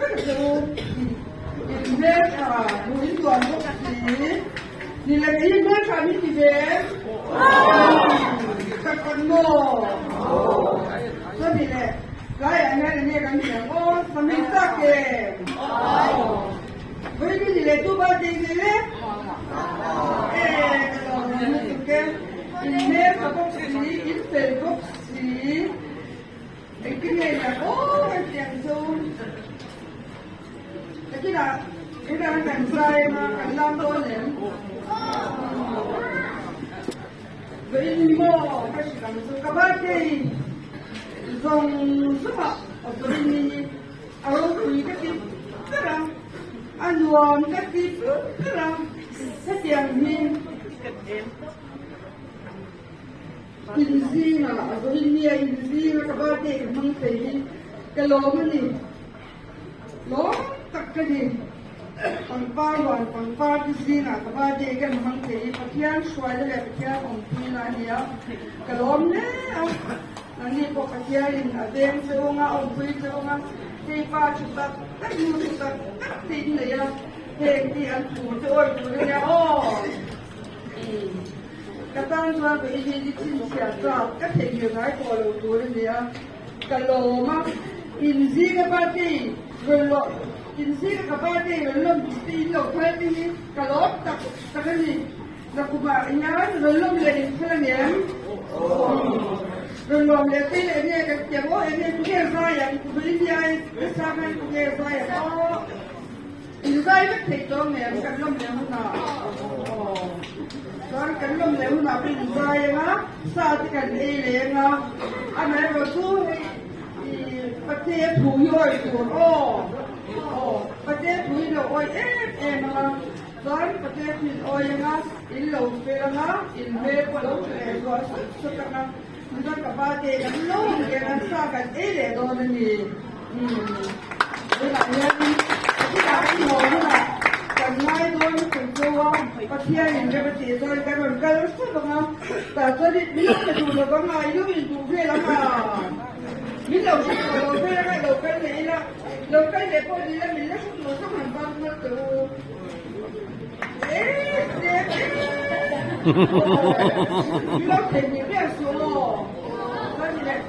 vek a che u. In hmeltha hmuh in duan bawk si. Ni le kei hi hmeltha min ti ve em? Tak tak maw? Chuan ni le tlaiah hian enge kan ti ang aw? Sahmei chak em? Vawiin ni le tu birthday nei le? E ka lo hmu lutuk e. In hmeltha bawk si, in fel bawk si. Engtin nge nia aw kan ti ang chu. Nakinah tunah hian kan zai anga kan lam dawn em? Vawiin ni maw ka hrilh ang chu. Ka birthday zawng zawngah vawiin ni hi a ropui ka ti ber a, a nuam ka ti ber a, hetiang hi. Inzinga a vawiin nia inzinga ka birthday ka hmang thei hi ka lawm a ni. Lawm tak ka ni. Pangpar huan pangpar te zingah ka birthday kan hmang thei hi Pathian hruaina leh Pathian awmpuina a ni a, ka lawm hle a. Nangni pawh Pathianin a veng che ung a, a awmpui che ung a, hei pa thu tak tak nu thu tak tak te in nei a, heng hi an thu te awih tur a nia aw. Ka tan chuan ka i hi chhinchhiah chak ka theihnghilh ngai tawh lo tur a ni a, ka lawm a, inzinga birthday rawn lawh inzinga ka birthday rawn lawm tih te in lo phal te hi ka lawm tak tak a ni. Nakumah hian rawn lawm leh in phal a ni em? Rawn lawm leh phei leh nge kan ti ang aw, eng nge tu nge zai ang, vawiin hi ai nasa khan tu nge zai ang aw. Inzai vek thei tawh ang em? Kan lawm leh hunah aw. Chuan kan lawm leh hunah pawh inzai ang a, sa te kan ei leh ang a. Amaherawh chu hei ih pate thu hi awih tur aw. Aw pate thu hi lo awih em em ang a. Chuan pate thu in awih ang a, in lo fel ang a, in hmel pawh lo tha leh zual sawt sawt ang a. Chuan ka pa te kan lawm leh ang a, sa kan ei leh dawn a ni. Tunah hianin Pathian a inhaw hunah kan ngai dawn lutuk chu a, Pathianin rem a tih chuan kan rawn kal sap ang a, tah chuan min lo pe duh lo vang a, i lo induh vel ang a, min lo hre tawh lo vel ang a, lo kal leh ila, lo kal leh pawh ni ila min la hre tawh zawng han bang nghal teh u. Eh, eh, eh, min lo theihnghilh viau suh aw, chuan ni leh.